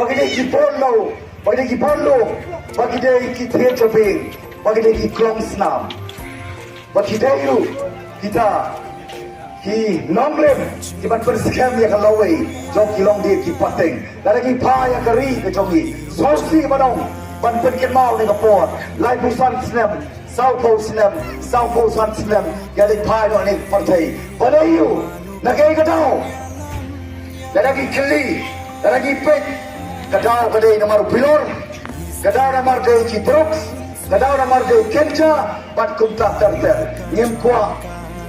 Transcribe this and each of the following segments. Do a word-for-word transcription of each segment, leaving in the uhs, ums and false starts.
Ba ki dei ki bor law, ba ki dei ki bor law, ba ki dei ki thied jabieng, ba ki dei ki klong snam. Ba ki dei ruh kita ki nongrim kiban pynskhem ïa ka lawei jong ki longdien ki pateng. Lada ngi phai ïa ka ri ka jong ngi, sngewsih ban ong, ban pynkynmaw ne ka por laiphew san snem, sawphew snem, sawphew san snem, ïa leit phai noh ne ka pyrthei. Ba dei ruh na kaei ka daw? Lada ngi kylli, lada ngi peit, ka daw ka dei namar u bilor, ka daw namar dei ki drugs, ka daw namar dei kynja, bad kumta ter ter. Ngim kwah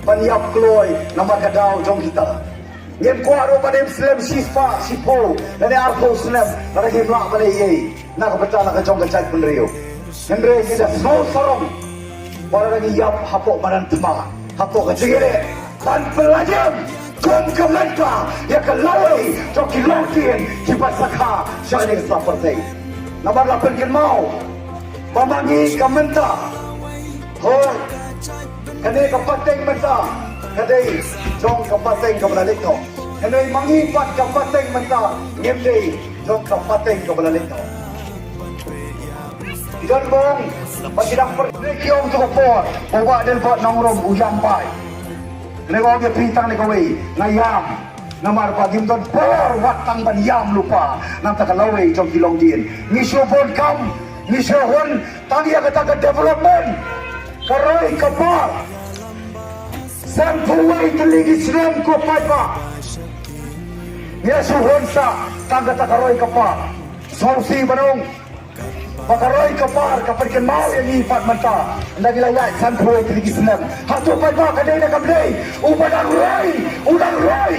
ban ïap kloi namar ka daw jong kita. Ngim kwah ruh ban im slem shispah shiphew lane arphew snem lada ngim lah ban leh ei ei na ka bynta na ka jong ka jaitbynriew. Hynrei ngi da sngew sarong ba lada ngi ïap hapoh madan thma, hapoh ka jingïaleh, ban pynlait ïa kum ka mynta ïa ka lawei jong ki longdien kiba sakha sha kane ka sla pyrthei. Namar la pynkynmaw ba ma ngi ka mynta, hooid, kane ka pateng mynta ka dei jong ka pateng kaba la leit noh. Hynrei ma ngi pat ka pateng mynta ngim dei jong ka pateng kaba la leit noh. Ki don bong ba ki dang pyrshah ki ong to ka por ba u Bah Adelbert Nongrum u ïam pai. Kane ka ong ïa phi tang ne kawei, nga ïam. Namar ba ngim don bor wat tang ban ïam lypa na kata ka lawei jong ki longdien. Ngi shu bun kam, ngi shu hun tang ïa kata ka development, ka roi ka par. Sanphew wei tylli ki snem ko paidbah. Ngi la shu hun sa tang kata ka roi ka par. Sngewsih ban ong ba ka roi ka par ka pynkynmaw ïa ngi pat mynta. Ynda ngi la ïaid sanphew wei tylli ki snem, hato paidbah ka dei ne kam dei? Uba dang roi, u dang roi.